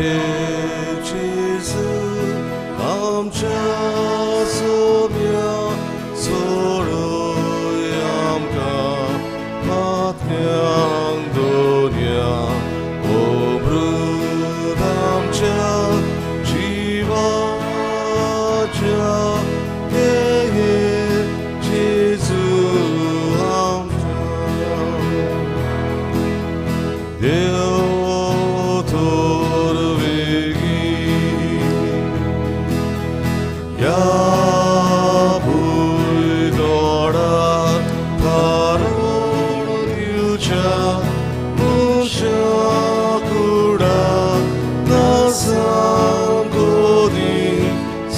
हे जेजू आमच्या सोम्या सोडय आमकां पातक्यांक दोनया अमृत आमच्या जिवाच्या हे जेजू आमच्या देव तर वेगीं ह्या भुंयतोडार थारोवन दिवच्या मनशा कुडाक नासांक दी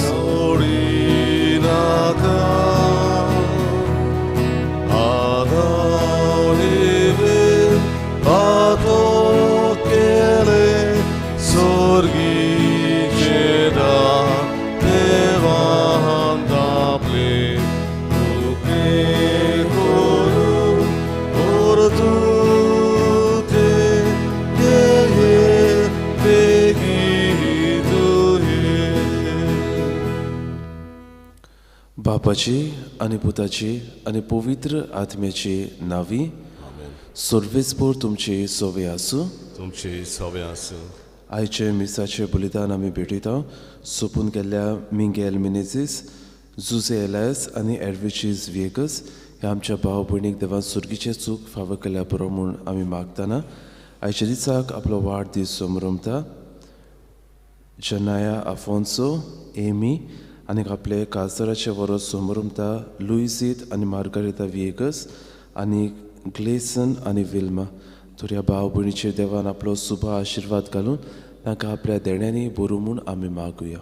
सोडिनाका. आदाव हेवेन पातक केलें सोर्गीचें दार देवान धांपलें तुजें करून परतुते हे बेगीन तुवें. बापाची आनी पुताची आनी पवित्र आत्म्याची नांवी. आमेन. सर्वेस्पोर तुमची सोवे आसूं. तुमची सवे आसूं. आयचे मिसाचे बलिदान आमी भेटयता सोंपून गेल्ल्या मिंगेल मिनेझीस, जुजे एलायस आनी एडविचीज विएगस ह्या आमच्या भाव भयणीक देवान सुर्गीचें चूक फावो केल्या पुरो म्हूण आमी मागतना आयच्या दिसाक आपलो वाडदीस समरमता जनाया आफोन्सो, एमी आनी आपले काजराचे वरस समरमता लुईसीत आनी मार्गारिता विएगस आनी ग्लेसन आनी विल्मा. तर ह्या भाव भयणीचेर देवान आपलो सुबा आशिर्वाद घालून तांकां आपल्या देण्यांनी बरूं म्हूण आमी मागुया.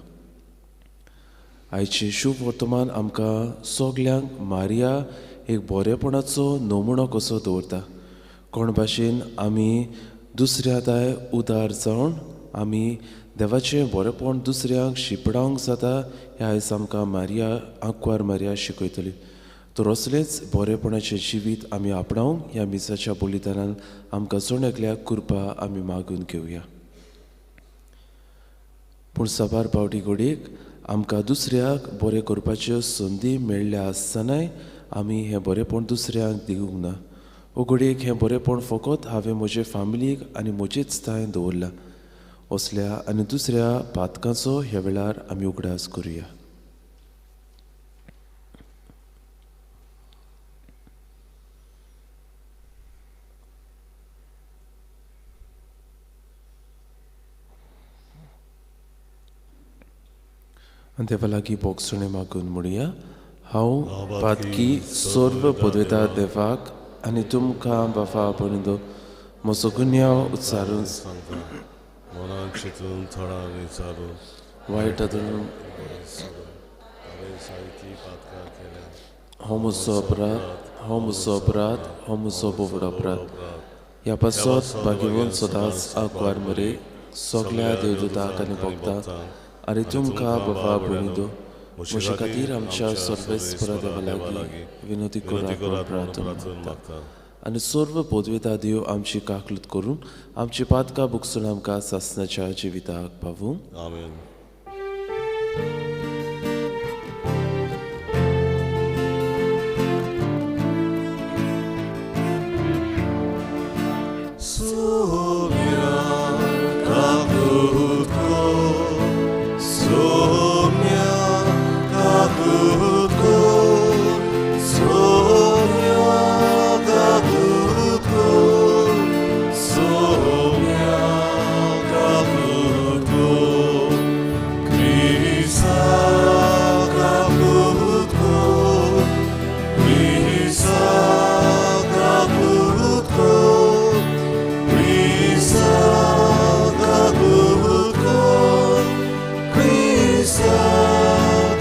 आयचें शुभ वर्तमान आमकां सगल्यांक मारिया एक बरेपणाचो नमुनो कसो दवरता. कोण भाशेन आमी दुसऱ्या दाय उदार जावन आमी देवाचें बरेपण दुसऱ्यांक शिंपडावंक जाता हें आयज आमकां मारिया आंकवार मारिया शिकयतली. तर असलेंच बरेपणाचें जिवीत आमी आपणावंक ह्या मिसाच्या बलिदानान आमकां जण एकल्याक कृपा आमी मागून घेवया. पूण साबार पावटी घडयेक आमकां दुसऱ्याक बरें करपाच्यो संदी मेळ्ळ्या आसतनाय आमी हें बरेपण दुसऱ्यांक दिवंक ना. ओ घडयेक हें बरेपण फकत हांवें म्हजे फामिलीक आनी म्हजेच थांय दवरलां. असल्या आनी दुसऱ्या पातकांचो ह्या वेळार आमी उगडास करुया. आनी देवा लागीं भोगसणें मागून म्हणुया. हांव पातकी सर्व पदवेता देवाक आनी तुमकां बाबा भयणींनो म्हजो गुन्यांव उच्चारून सांगता मनान चिंतून थोडां विचारून वायट हातून हांवें साहिती पातकां केल्या. हो म्हजो अपराध, हो म्हजो अपराध, हो म्हजो बोवड अपराध. ह्या पासत भाग्यवंत सदांच आंकवार मरे सगल्या देवदूताक आनी भक्तांक आनी तुमकां बाबा भयणींनो म्हजे खातीर आमच्या सर्वेस्परा देवा लागीं विनोदी करात म्हूण प्रार्थना मागता. आनी सर्व पदवेता देव आमची काकलूत करून आमची पातकां बुकसून आमकां सासणाच्या जिविताक पावूं. आमेन. सोम्या काकूत कर, सोम्या काकूत कर, सोम्या काकूत कर, सोम्या काकूत कर, क्रिस्ता काकूत कर, क्रिस्ता काकूत कर, क्रिस्ता काकूत कर, क्रिस्ता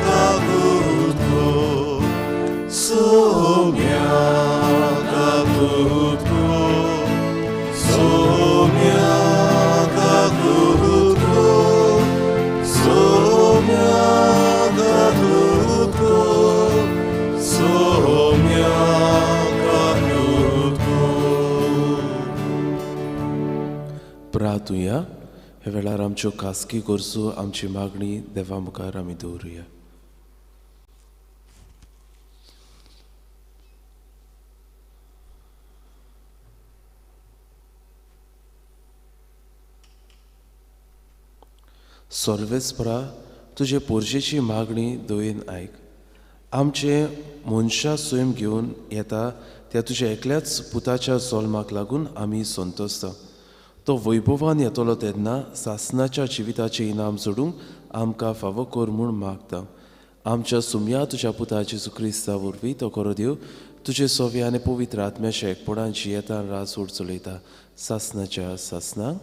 काकूत कर, सोम्या काकूत कर, सोम्या काकूत कर, सोम्या काकूत कर, सोम्या काकूत कर. प्रार्थुया. ह्या वेळार आमच्यो खासगी गरजो, आमची मागणी देवा मुखार आमी दवरुया. सर्वेस्परा, तुजे पोरजेची मागणी दयेन आयक. आमचे मनशा स्वयं घेवन येता त्या तुज्या एकल्याच पुताच्या जल्माक लागून आमी संतोसता. तो वैभवान येतलो तेन्ना सासनाच्या जिविताचें इनाम जोडूंक आमकां फावो कर म्हूण मागता. आमच्या सुमया तुज्या पुता जेजू क्रिस्ता वरवीं तो करो देव तुजे सोवे आनी पवित्र आत्म्याच्या एकपणान जियेता राजवट चलयता सासनाच्या सासनाक.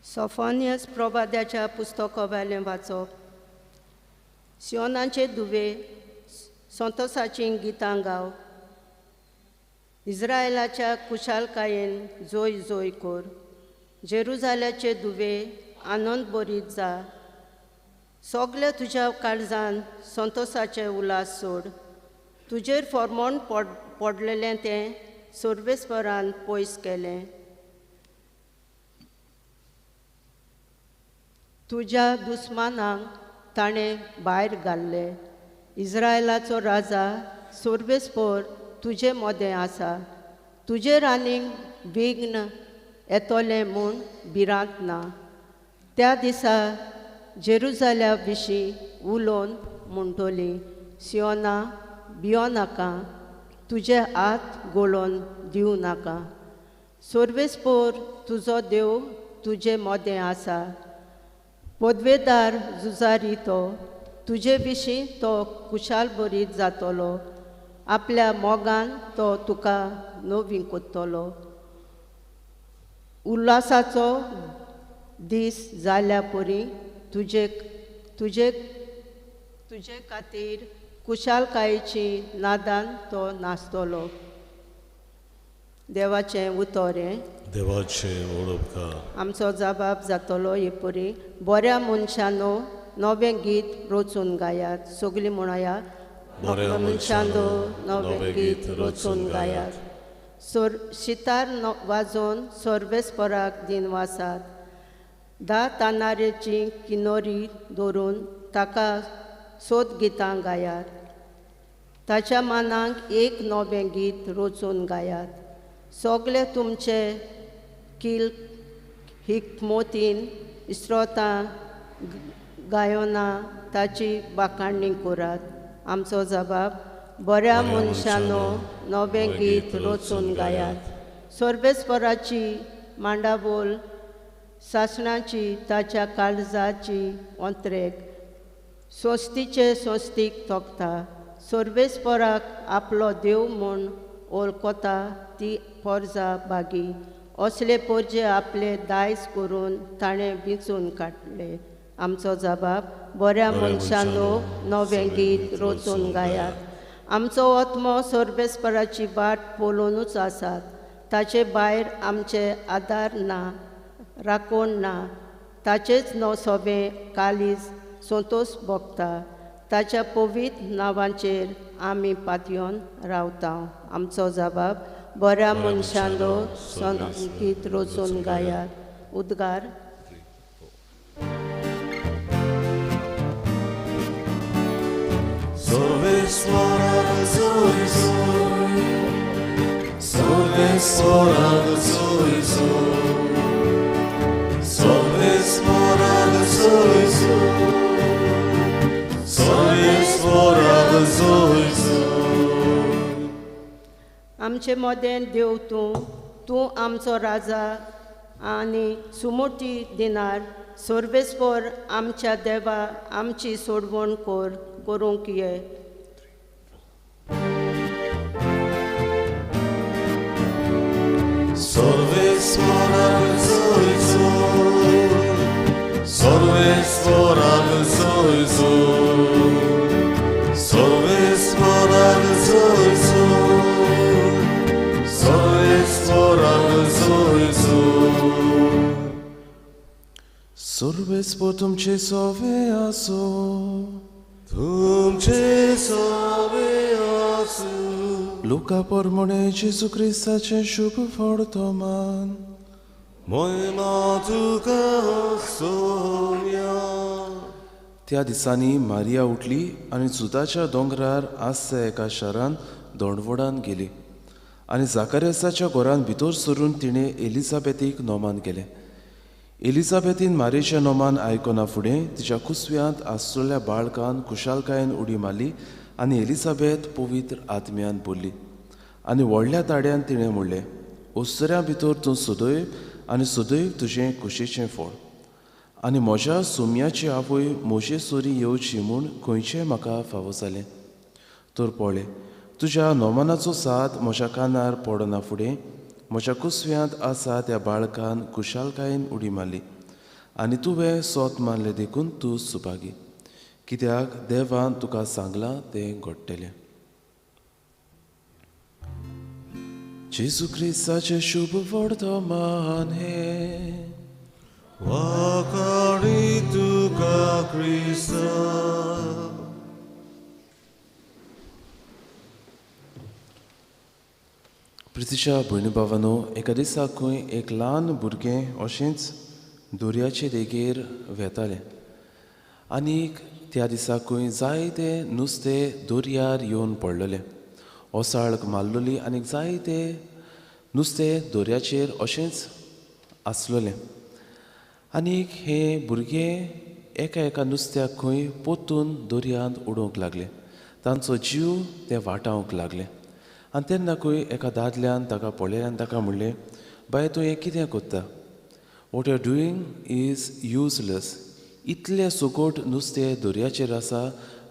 सोफोनियस प्रवाद्याच्या पुस्तकावेलें वाचप. सियोनाचे दुवे संतोसाचीं गितां गाव, इस्रायलाच्या कुशालकायेन जोय जोय कर, जेरुजाल्याचे दुवे आनंद बरीत जा, सगळे तुज्या काळजान संतोसाचे उल्हास सोड, तुजेर फॉर्मोन पडलेलें तें सर्वेस्परान पयस केलें. तुज्या दुस्मानांक ताणें भायर घाल्ले, इस्रायलाचो राजा सर्वेस्पर तुजे मदें आसा, तुजेर आनीक विघ्न येतलें म्हूण भिरांत ना. त्या दिसा जेरुजाल्या विशीं उलोवन म्हणटली, सियोना भियो नाका, तुजे हात गोळोवन दिवं नाका, सर्वेस्पर तुजो देव तुजे मदें आसा, पदवेदार झुजारी तो, तुजे विशीं तो कुशाल बरीत जातलो, आपल्या मोगान तो तुका नवी कोत्तलो. उल्हासाचो दीस जाल्या परी तुजे तुजे तुजे खातीर कुशालकायेची नादान तो नाचतलो. देवाचें उतर हें. देवाचें उलोवप. आमचो जबाब जातलो हे परी, बऱ्या मनशानो नवें गीत रचून गायात. सगळीं म्हणया, बऱ्या मनशानो नवें गीत रचून गायात. सितार वाजोवन सर्वेस्पराक दिनवासात, धा तानारेची किनोरी दवरून ताका सोद गितां गायात, ताच्या मनाक एक नवें गीत रचून गायात. सगळे तुमचे किल हिकमोतीन स्त्रोतां गायना ताची बाकाणणी करात. आमचो जबाब, बऱ्या मनशानो नवें गीत रचून गायात. सर्वेस्पराची मांडावळ सासणाची ताच्या काळजाची ओंत्रेक संस्थीचे संस्थीक तोखता, सर्वेस्पराक आपलो देव म्हूण वळखता ती पोरजा बागी, असले पोरजे आपले दायज करून ताणें विंचून काडले. आमचो जबाब, बऱ्या मनशानो नवें गीत रचून गायात. आमचो आत्मो सर्वेस्पराची वाट पळोवनूच आसात, ताचे भायर आमचे आदार ना, राखण ना, ताचेच न्हू सोबें काळीज संतोश भोगता, ताच्या पवित्र नांवाचेर आमी पातयेवन रावता. आमचो जबाब, बऱ्या मनशानो गीत रचून गायात. उद्गार. सर्वेस्पराक जोय जोय, सर्वेस्पराक जोय जोय, सर्वेस्पराक जोय जोय, सर्वेस्पराक जोय जोय. आमचे मदें देव तूं, तूं आमचो राजा आनी सुमूर्ती दिनार, सर्वेस्पर आमच्या देवा आमची सोडवण कर करूंक ये. सर्वेस्पराक जोय जोय, सर्वेस्पराक जोय जोय, सर्वेस्पराक जोय जोय, सर्वेस्पराक जोय जोय. सर्वेस्पोर तुमचे सोवे आसो. तुमचे सोवे आसूं. लुका परमणे जेजू क्रिस्ताचें शुभ वर्तमान. महिमा तुका सोम्या. त्या दिसांनी मारिया उठली आनी जुदाच्या दोंगरार आसच्या एका शारान दोंडवडान गेली आनी जाकारियासाच्या घरान भितर सरून तिणें एलिझाबेथीक नोमान केलें. एलिझाबेथीन मारियेचें नोमान आयकना फुडें तिच्या कुसव्यांत आसलेल्या बाळकान खुशालकायेन उडी मारली आनी एलिझाबेथ पवित्र आत्म्यान भरली आनी व्हडल्या ताड्यान तिणें म्हणलें, ओसऱ्यां भितर तूं सदैव आनी सदैव तुजें कुशीचें फळ आनी म्हज्या सोम्याची आवय म्हजे सरी येवची म्हूण खंयचें म्हाका फावो जालें. तर पळय, तुज्या नोमानाचो साद म्हज्या कानार पडना फुडें म्हज्या कुसव्यांत आसा त्या बाळकान खुशालकायेन उडी मारली आनी तुवें सोत मारलें देखून तूं सुभागी, कित्याक देवान तुका सांगलां तें घडटलें. जेजू क्रिस्ताचें शुभ वर्तमान हें. वाखाणी तुका क्रिस्ता. प्रितीच्या भयणी भावानो, एका दिसा खंय एक ल्हान भुरगें अशेंच दर्याचे देगेर वेतालें आनीक त्या दिसा खंय जायते नुस्तें दर्यार येवन पडलेलें. ओसाळ मारलेली आनी जायते नुस्तें दर्याचेर अशेंच आसलेलें आनीक हें भुरगें एका एका नुस्त्याक खंय पोतून दर्यांत उडोवंक लागलें. तांचो जीव ते वाटावंक लागले आनी तेन्ना खंय एका दादल्यान ताका पळयलें आनी ताका म्हणलें, बाय तूं हें कितें करता? What you are doing is useless. इतलें सुकोट नुस्तें दर्याचेर आसा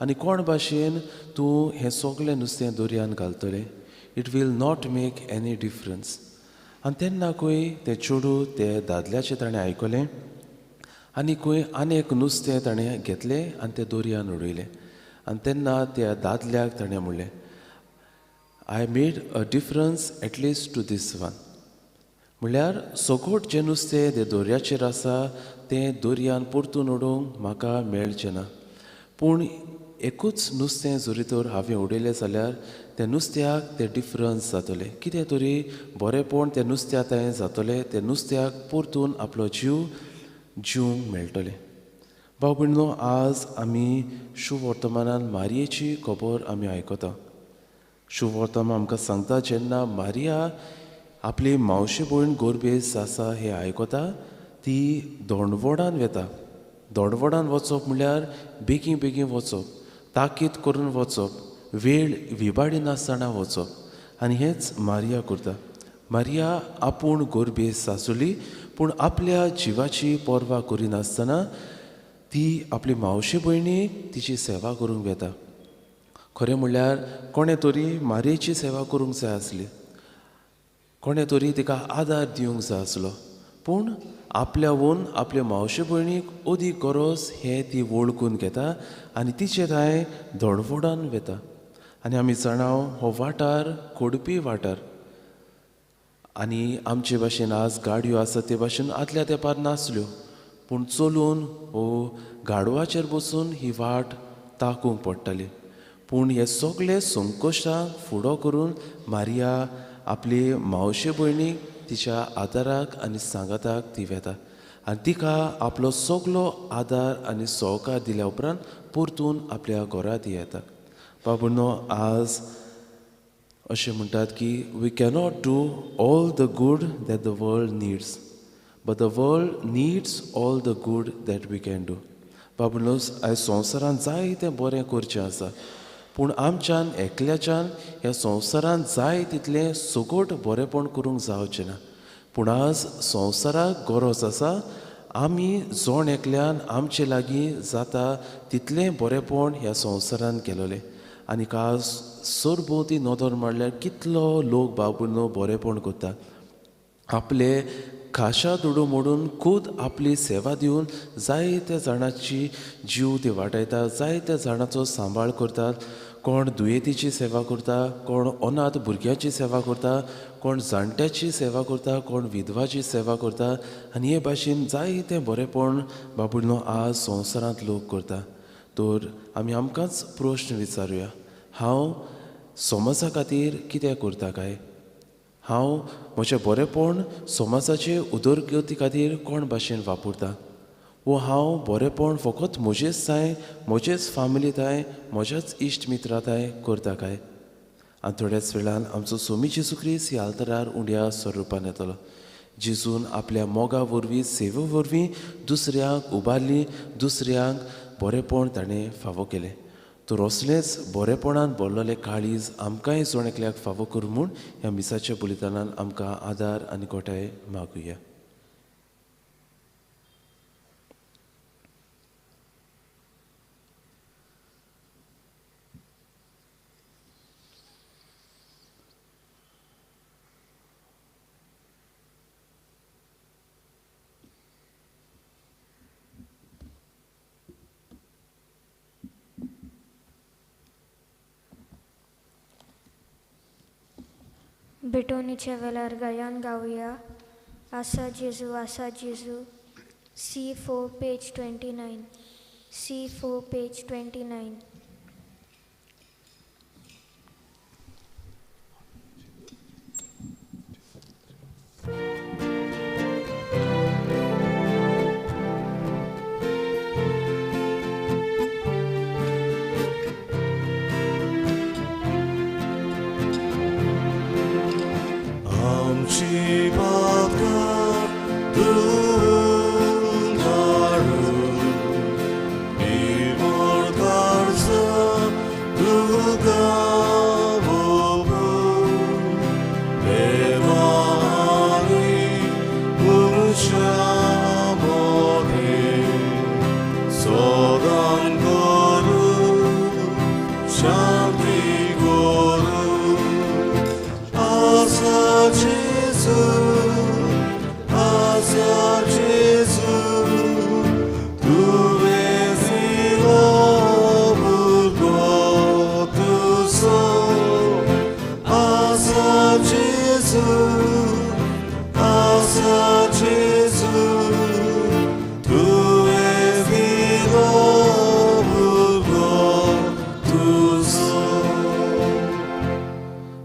आनी कोण भाशेन तूं हें सगळें नुस्तें दर्यान घालतलें? It will not make any difference. आनी तेन्ना खंय तें चेडूं ते दादल्याचें ताणें आयकलें आनी खंय आनी एक नुस्तें ताणें घेतलें आनी तें दर्यान उडयलें. आनी तेन्ना त्या दादल्याक ताणें म्हणलें, I made a difference at least to this one. म्हणल्यार सगोट जें नुस्तें तें दर्याचेर आसा तें दर्यान परतून उडोवंक म्हाका मेळचें ना, पूण एकूच नुस्तें जरी तर हांवें उडयलें जाल्यार त्या नुस्त्याक तें डिफरन्स जातलें, कितें तरी बरेंपण त्या नुस्त्या तें जातलें, त्या नुस्त्याक परतून आपलो जीव जिवंक मेळटलें. भाव भयणीनो, आज आमी शुभवर्तमानान मारियेची खबर आमी आयकता. शुभवर्तमान आमकां सांगता, जेन्ना मारिया आपली मावशी भयण गोरबेस आसा हें आयकता ती दोंडवडान वेता. दोंडवडान वचप म्हणल्यार बेगीन बेगीन वचप, ताकीद करून वचप, वेळ विबाडिनासतना वचप आनी हेंच मारिया करता. मारिया आपूण गोरबेस आसली पूण आपल्या जिवाची पर्वा करिनासतना ती आपली मावशी भयणीक तिची सेवा करूंक वेता. खरें म्हणल्यार कोणें तरी मारियेची सेवा करूंक जाय आसली, कोणें तरी तिका आदार दिवंक जाय आसलो, पूण आपल्यावन आपल्या मावशे भयणीक अदीक गरज हें ती वळखून घेता आनी तिचे थांय धडफडान वेता. आनी आमी जाणाव हो वाठार खोडपी वाठार आनी आमचे भाशेन आज गाडयो आसा ते भाशेन आदल्या तेंपार नासल्यो, पूण चलून हो गाडवाचेर बसून ही वाट ताकूंक पडटाली. पूण हे सगळे संकश्टांक फुडो करून मारिया आपली मावशे भयणीक तिच्या आदाराक आनी सांगाताक ती वेता आनी तिका आपलो सगलो आदार आनी सहकार दिल्या उपरांत परतून आपल्या घरा ती येता. बाबुनो, आज अशें म्हणटात की we cannot do all the good that the world needs, but the world needs all the good that we can do. बाबुनो, आयज संवसारान जायतें बरें करचें आसा, पूण आमच्यान एकल्याच्यान ह्या संवसारान जाय तितलें सगट बरेंपण करूंक जावचें ना. पूण आज संवसाराक गरज आसा आमी जण एकल्यान आमचे लागीं जाता तितलें बरेंपण ह्या संवसारान केलोलें. आनी आज सरभोंवती नदर मारल्यार कितलो लोक बाबुनो बरेंपण करता, आपले खाशा दुडू मोडून खूद आपली सेवा दिवन जायत्या जाणांची जीव ते वाटायता, जायत्या जाणांचो सांबाळ करतात. कोण दुयेंतीची सेवा करता, कोण अनाथ भुरग्याची सेवा करता, कोण जाणट्याची सेवा करता, कोण विधवाची सेवा करता आनी हे भाशेन जायतें बरेंपण बाबुडनो आज संवसारांत लोक करता. तर आमी आमकांच प्रश्न विचारुया, हांव समाजा खातीर कितें करता काय? हांव म्हजें बरेंपण समाजाचे उदरगती खातीर कोण भाशेन वापरता? वो हांव बरेंपण फकत म्हजेच थांय, म्हजेच फामिली थांय, म्हज्याच इश्ट मित्रा थांय करता काय? आनी थोड्याच वेळान आमचो सोमी जेजू क्रिस्त ह्या आल्तरार उंड्या स्वरुपान येतलो. जेजून आपल्या मोगा वरवीं, सेवे वरवीं दुसऱ्यांक उबारली, दुसऱ्यांक बरेंपण ताणें फावो केलें. तर असलेंच बरेंपणान भरलेलें काळीज आमकांय जण एकल्याक फावो करूं म्हूण ह्या मिसाच्या बलिदानान आमकां आदार आनी गोठाय मागुया. भेटवणीच्या वेळार गायन गावया आसा जेजू आसा जेजू. C4 page 29. C4 page 29.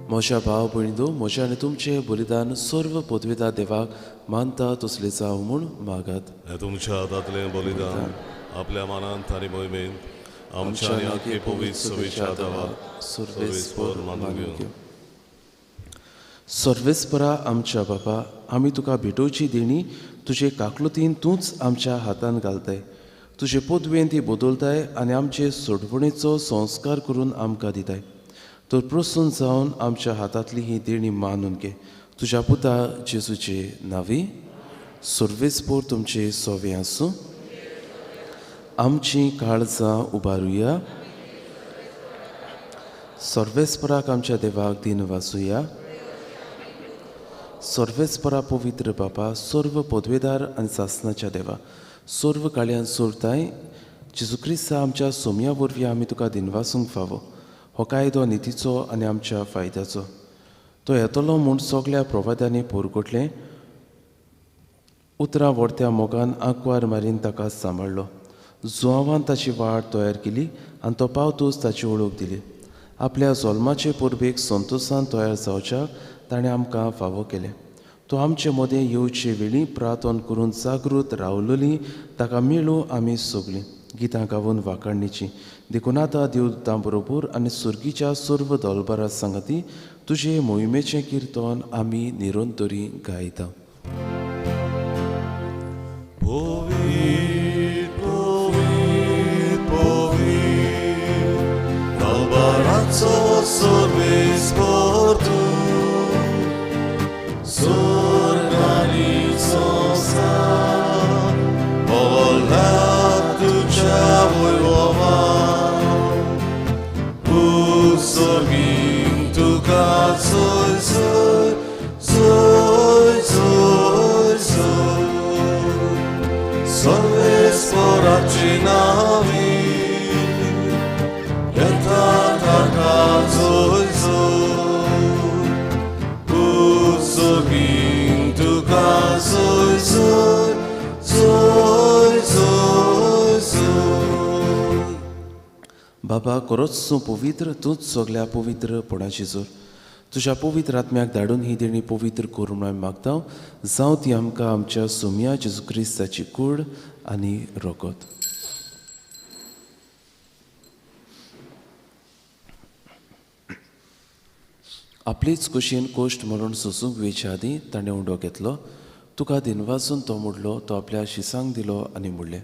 म्हज्या भाव भयणींनो, म्हजें आनी तुमचें बलिदान सर्व पदवेदार देवाक मानता तसलें जावं म्हूण मागात. तुमच्या हातांतलें बलिदान आपल्या मनांत आनी मोहिमेंत आमच्या आनी आख्खे पवित्र सभेच्या देवाक सर्वेस्पर मानून घेवं. सर्वेस्परा आमच्या बापा, आमी तुका भेटोवची देणी तुजे काकलुतीन तूंच आमच्या हातान घालताय. तुजे पदवेन ती बदलताय आनी आमचे सोडवणेचो संस्कार करून आमकां दिताय. तर प्रसून जावन आमच्या हातांतली ही देणी मानून घे तुज्या पुता जेजूचे नांवी. सर्वेस्पर तुमचे सोवे आसूं. आमची काळजां उबारुया. सर्वेस्पराक आमच्या देवाक दिन वाचुया. सर्वेस्परा पवित्र बापा, सर्व पदवेदार आनी सासनाच्या देवा, सर्व काळयान सोरताय जेजू क्रिस्ता आमच्या सोम्या वरवीं आमी तुका दिनवासूंक फावो. हो कायदो नितीचो आनी आमच्या फायद्याचो. तो येतलो म्हूण सगल्या प्रवाद्यांनी पोरगोटलें. उतरां व्हडत्या मोगान आंकवार मारीन ताका सांबाळ्ळो. जुआवान ताची वाट तयार केली आनी तो पावतूच ताची वळख दिली. आपल्या जल्माचे परबेक संतोशान तयार जावच्याक ताणें आमकां फावो केलें. तो आमचे मदें येवचे वेळी प्रार्थना करून जागृत रावलोली ताका मेळूं आमी सगळीं गितां गावन वाखाणणीची. देखून आतां देवतां बरोबर आनी सुर्गीच्या सर्व दलबारा सांगाती तुजे मोहिमेचें किर्तन आमी निरंतरी गायता. सोर्गीं तुका सोय सोय सोय सोय सोय. बाबा खरोच तूं पवित्र, तूंच सगल्या पवित्रपणाची जोर. तुज्या पवित्र आत्म्याक धाडून ही देणी पवित्र करूं म्हूण आमी मागता. जावं ती आमकां आमच्या सोम्या जेजू क्रिस्ताची कूड आनी रगत. आपलेच कुशीन कोश्ट मरण सोसूंक वेच्या आदीं ताणें उंडो घेतलो, तुका दिनवासून तो मोडलो, तो आपल्या शिसांक दिलो आनी म्हणलें,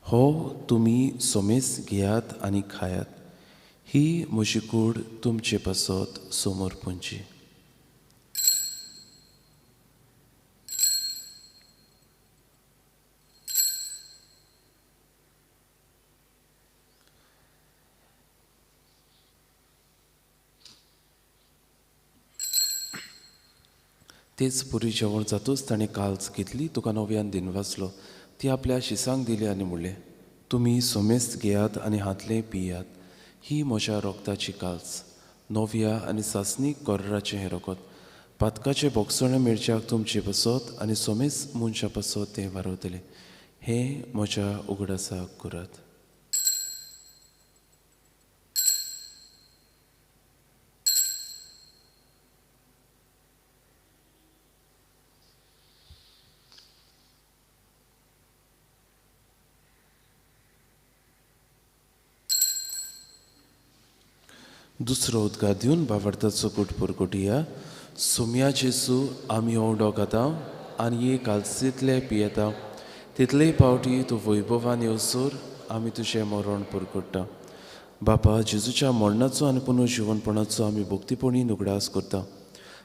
हो तुमी सोमेस घेयात आनी खायात, ही म्हजी कूड तुमचे पासत समोर पुंची. तेच पुरी जेवण जातूच ताणें काल्स घेतली, तुका नव्यान दिनवासलो, ती आपल्या शिसांक दिली आनी म्हणलें, तुमी सोमेस्त घेयात आनी हातलें पियात, ही म्हज्या रोगताची काल्स, नव्या आनी सासणीक कोर्राचें हें रगत, पातकाचें बोगसणें मेळच्याक तुमचे पासत आनी सोमेस मनशा पासत तें वारवतलें. हें म्हज्या उगडासाक करात. दुसरो उदकार दिवन बावडताचो कूट पुरकुटिया. सोम्या जेसू आमी हो उंडो खाता आनी एक कालसींतले पियेता, तितले पावटी तूं वैभवान येवसर आमी तुजें मरण पुरकुट्टा. बापा, जेजूच्या मरणाचो आनी पुनर्जिवनपणाचो आमी भक्तीपणी उगडास करता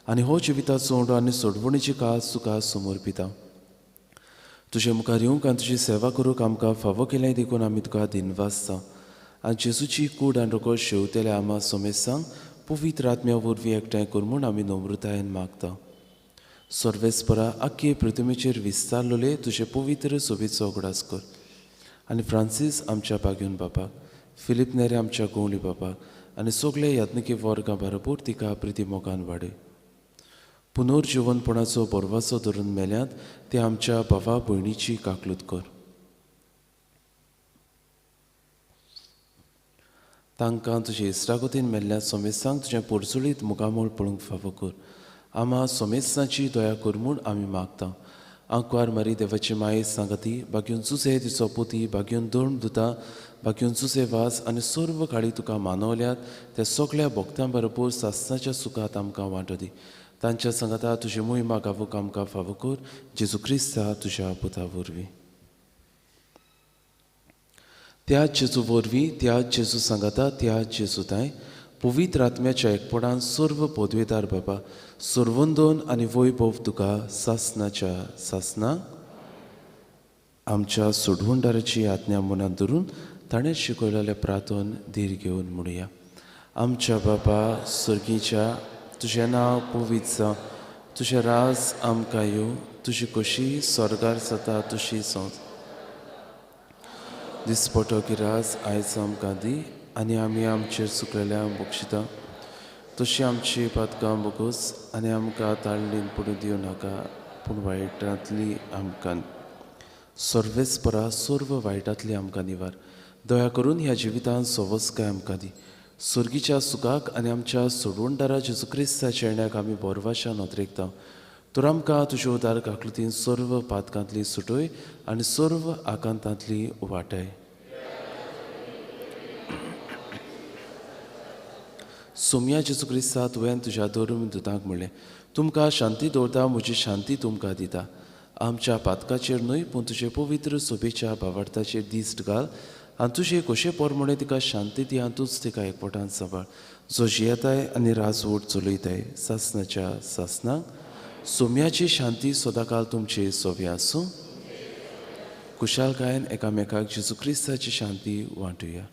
आनी हो जिविताचो उंडो आनी सोडवणीची कास तुका समर्पिता. तुजे मुखार येवंक आनी तुजी सेवा करूंक आमकां फावो केलें देखून आमी तुका दिनवासता. आनी जेजूची कूड आनी रगत शेवतेल्या आमा सोमेसांक पवित्र आत्म्या वरवीं एकठांय कर म्हूण आमी नम्रतायेन मागता. सर्वेस्परा आख्खे पृथ्वीचेर विस्तारलेले तुजे पवित्र सोबेचो उगडास कर आनी फ्रांसीस आमच्या बागेवन बापाक, फिलीप नेरे आमच्या गोंवली बापाक आनी सगळे यात्निकी वर्गां बरोबर तिका प्रिती मोगान वाडय. पुनर्जिवनपणाचो बरवाचो धरून मेल्यांत ते आमच्या भावा भयणीची काकलूत कर. तांकां तुजे इश्टागतीन मेल्ल्या सोमेसांक तुजें पोरसुळीत मुखामळ पळोवंक फावो कर. आमा सोमेसांची दया कर म्हूण आमी मागता. आंकवार मारी देवाची माये सांगती, बागेवन जुसे तिचो पोती, बागेवन दोन दुता, बागेवन जुसे वास आनी सर्व काळी तुका मानवल्यात त्या सगळ्या भक्तां बरोबर सासणाच्या सुखात आमकां वांटो दी. तांच्या सांगाता तुजी मोहिमा गावूंक आमकां फावो कर, जेजू क्रिस्ता तुज्या पुता वरवीं. त्या जेजू वरवीं, त्या जेजू सांगाता, त्या जेजू तांय पवित्र आत्म्याच्या एकपणान सर्व पदवेदार बाबा सर्वंदोन आनी वैभव तुका सासनाच्या सासनाक आमच्या सोडवणदाराची आज्ञा मनांत धरून ताणें शिकयलेलें प्रार्थन धीर घेवन म्हणुया. आमच्या बाबा सर्गीच्या, तुजें नांव पवित्र जावं, तुजें राज आमकां येवं, तुजी कशी स्वर्गार जाता तशी संवसार. दिसपटो गिरास आयज आमकां दी आनी आमी आमचेर चुकलेल्या बक्षिता तशी आमची पातकां बोगोस आनी आमकां ताळणीन पडूं दिवं नाका, पूण वायटांतली आमकां सर्वेस्परा सर्व वायटांतली आमकां निवार. दया करून ह्या जिवितांत सवस्काय आमकां दी. सुर्गीच्या सुखाक आनी आमच्या सोडवणदारा जेजू क्रिस्ताच्या येण्याक आमी बोरवाशा नदरेकता. तर आमकां तुज्या उदार काकलुतीन सर्व पातकांतली सुटय आनी सर्व आकांतांतली वाटाय. सोम्या जेजू क्रिस्ता, तुवें तुज्या धर्म दुतांक म्हणलें, तुमकां शांती दवरता, म्हजी शांती तुमकां दिता. आमच्या पातकाचेर न्हय पूण तुजे पवित्र सोबेच्या भावार्थाचेर दिश्ट घाल आनी तुजे कशे पोरमणे तिका शांती दी आनी तूंच तिका एकवटान सांबाळ, जो जियेताय आनी राजवट चलयताय सासनाच्या सासनाक. सोम्याची शांती सदांकाल तुमचे सोबे आसूं. कुशालकायेन एकामेकाक जेजू क्रिस्ताची शांती वांटुया.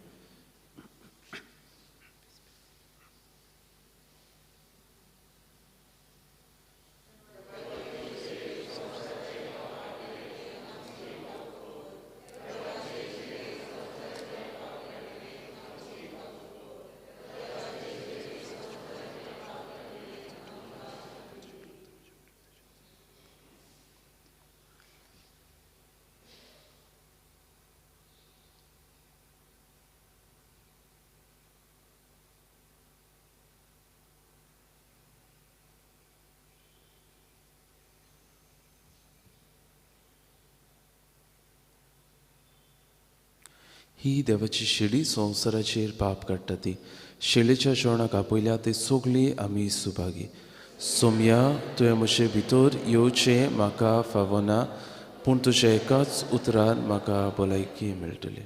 ही देवाची शेळी संवसाराचेर पाप काडटा ती शेळेच्या जेवणाक आपयल्या ते सगळीं आमी सुभागी. सोमया, तुवें म्हजे भितर येवचें म्हाका फावना, पूण तुज्या एकाच उतरान म्हाका भलायकी मेळटली.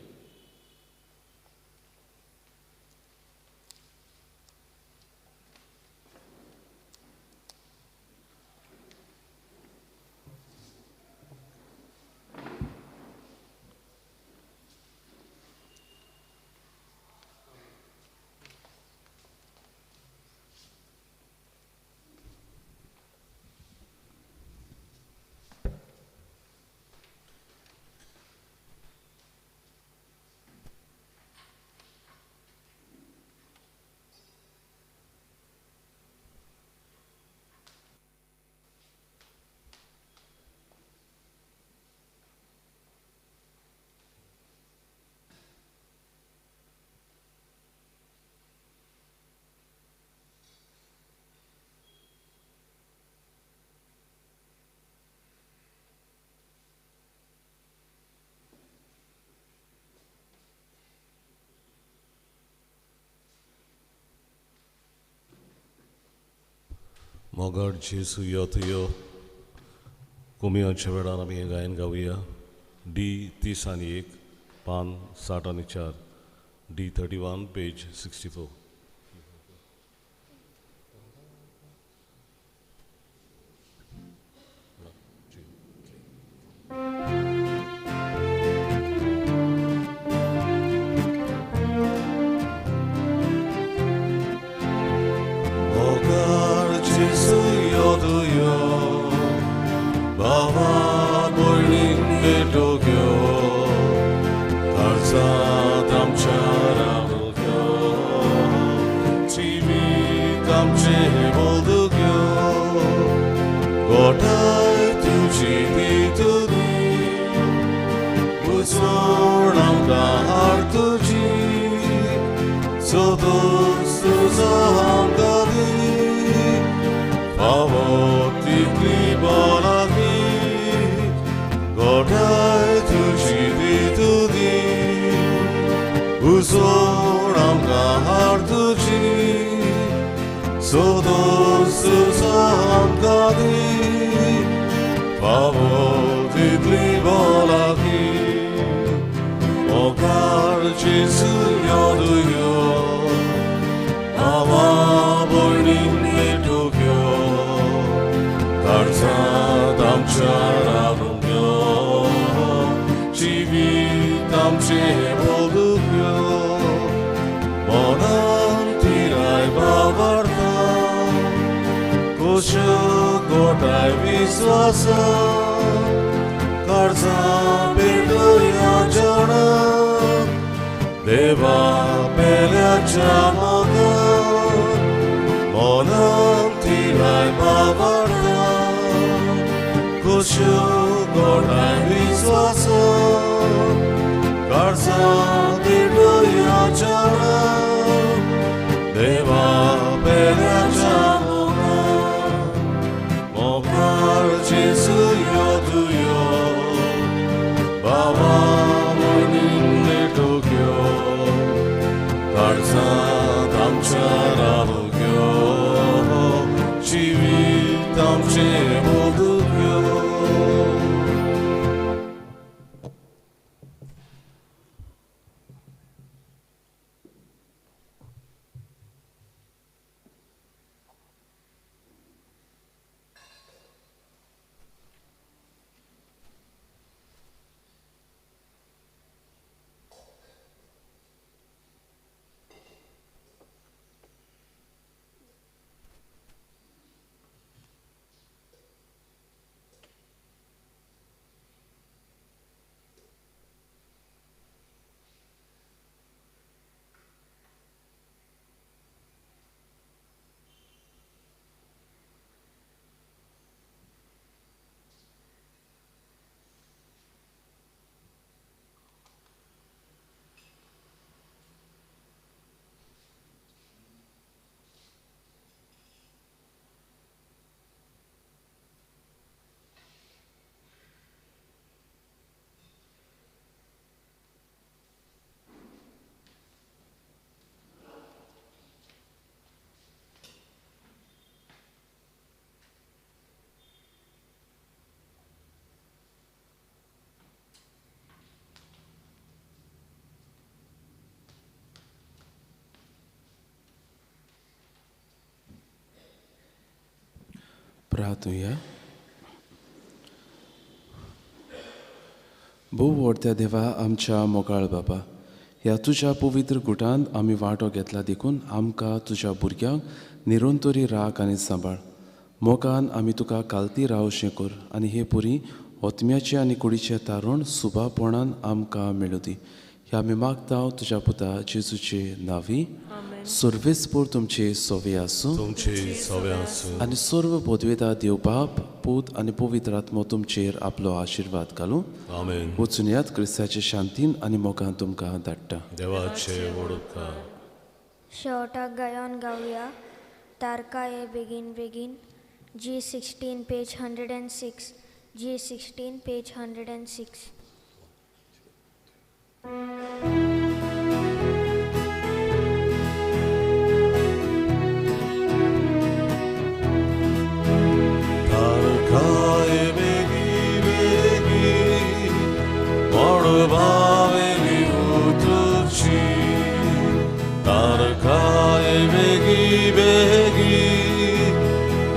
मोगाळ जेजू यो तुयो कोमियांच्या वेळार आमी हें गायन गावया. डी 31, पान 64, D 31, page 64. प्रार्थुया. भोव व्हडत्या देवा आमच्या मोगाळ बाबा, ह्या तुज्या पवित्र गुटांत आमी वांटो घेतला देखून आमकां तुज्या भुरग्यांक निरंतरी राख आनी सांबाळ. मोगान आमी तुका कालती रावशें कर आनी हे पुरी ओतम्याचें आनी कुडीचें तारण सुबापणान आमकां मेळूं दी. ह्या आमी मागता तुज्या पुता जेजूचे नांवी. सर्वेस्पोर तुमचे सोवे आसूं आनी सर्व पदवेता देव बाप पूत आनी पवित्र आत्मो तुमचेर आपलो आशिर्वाद घालूं. वचून यात क्रिस्ताचे शांतीन आनी मोगान तुमकां धाडटा. देवाचे वडका. शेवटाक गायन गावया तारका हे बेगीन बेगीन. G16 page 106. G16 page 106. तारकाय बेगी बेगी मळबावेली उतरची, तारकाय बेगी बेगी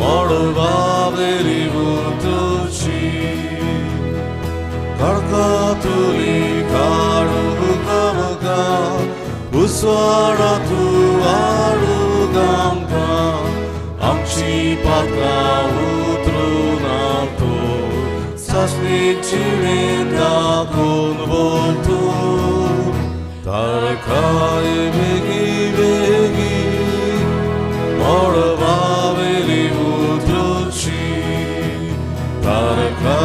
मळबावेली उतरची, काळखांतली काडूंक आमकां उजवाडांतू हाडूंक आमकां, आमची पातकां उतरून तो सासणीक जिणेंत दाखोवन वतू. तारकाय बेगी बेगी मळबावेली उतरची, तारकाय